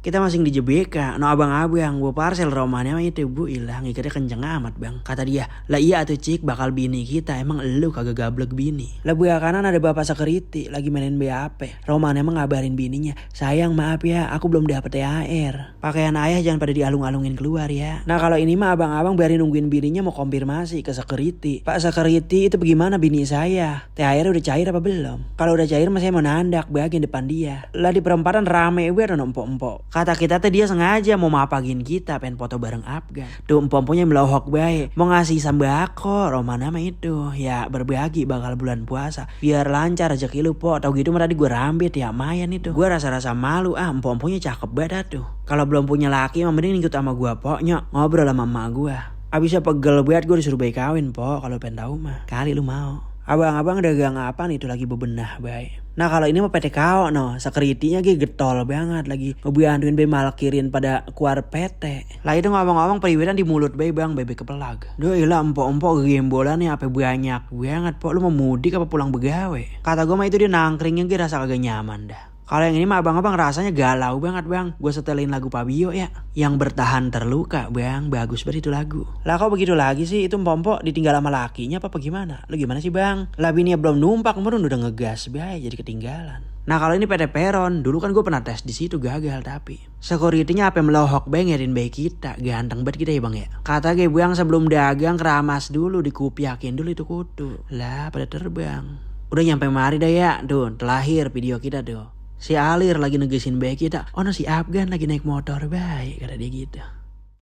Kita masih di JBK, no abang-abang, gua parcel romannya mah itu bu ilah ngikatnya kenceng amat bang. Kata dia, lah iya tuh cik bakal bini kita, emang elu kagak gablek bini. Lah buah kanan ada bapak security lagi mainin BAP. Romannya emang ngabarin bininya, sayang maaf ya aku belum dapet THR. Pakaian ayah jangan pada dialung-alungin keluar ya. Nah kalau ini mah abang-abang biarin nungguin bininya mau konfirmasi ke security. Pak security itu bagaimana bini saya? THR udah cair apa belum? Kalau udah cair mah saya mau nandak bagian depan dia. Lah di perempatan rame gue ada empok-empok. Kata kita teh dia sengaja mau mapagin kita pengen foto bareng Afgan. Tuh empok-empoknya melohok baik. Mau ngasih sembako Romana mah itu. Ya berbagi bakal bulan puasa. Biar lancar rezeki lu po. Tau gitu mah tadi gue rambit ya mayan itu. Gue rasa-rasa malu empok-empoknya cakep banget tuh. Kalau belum punya laki mah mending ikut sama gue po. Nyok ngobrol sama emak gue. Abisnya pegel banget gue disuruh bayi kawin po. Kalau pengen tahu mah kali lu mau. Abang-abang dagang apa nih itu lagi bebenah baik. Nah kalau ini mah PT KO no, security-nya getol banget lagi ngebantuin be malakirin pada keluar PT. Lah itu ngomong-ngomong periwitan di mulut be bang bebe kepelag. Duh ilah empok-empok gembolan nih apa banyak banget po, lu mau mudik apa pulang begawe? Kata gue mah itu dia nangkringnya rasa kagak nyaman dah. Kalau yang ini mah abang-abang rasanya galau banget bang. Gue setelin lagu Fabio ya. Yang bertahan terluka bang. Bagus banget itu lagu. Lah kok begitu lagi sih? Itu empok ditinggal sama lakinya apa gimana? Lu gimana sih bang? Lah bininya belum numpak kemarin udah ngegas bay jadi ketinggalan. Nah kalau ini PT Peron. Dulu kan gue pernah tes di situ gagal tapi. Security-nya apa melohok bang ngeliatin bayi kita. Ganteng banget kita ya bang ya. Kata gue bang sebelum dagang keramas dulu dikupiakin dulu itu kutu. Lah pada terbang. Udah nyampe mari dah ya. Tuh terlahir video kita tuh. Si Alir lagi negesin bayi kita. Oh no si Afgan lagi naik motor baik kata dia gitu.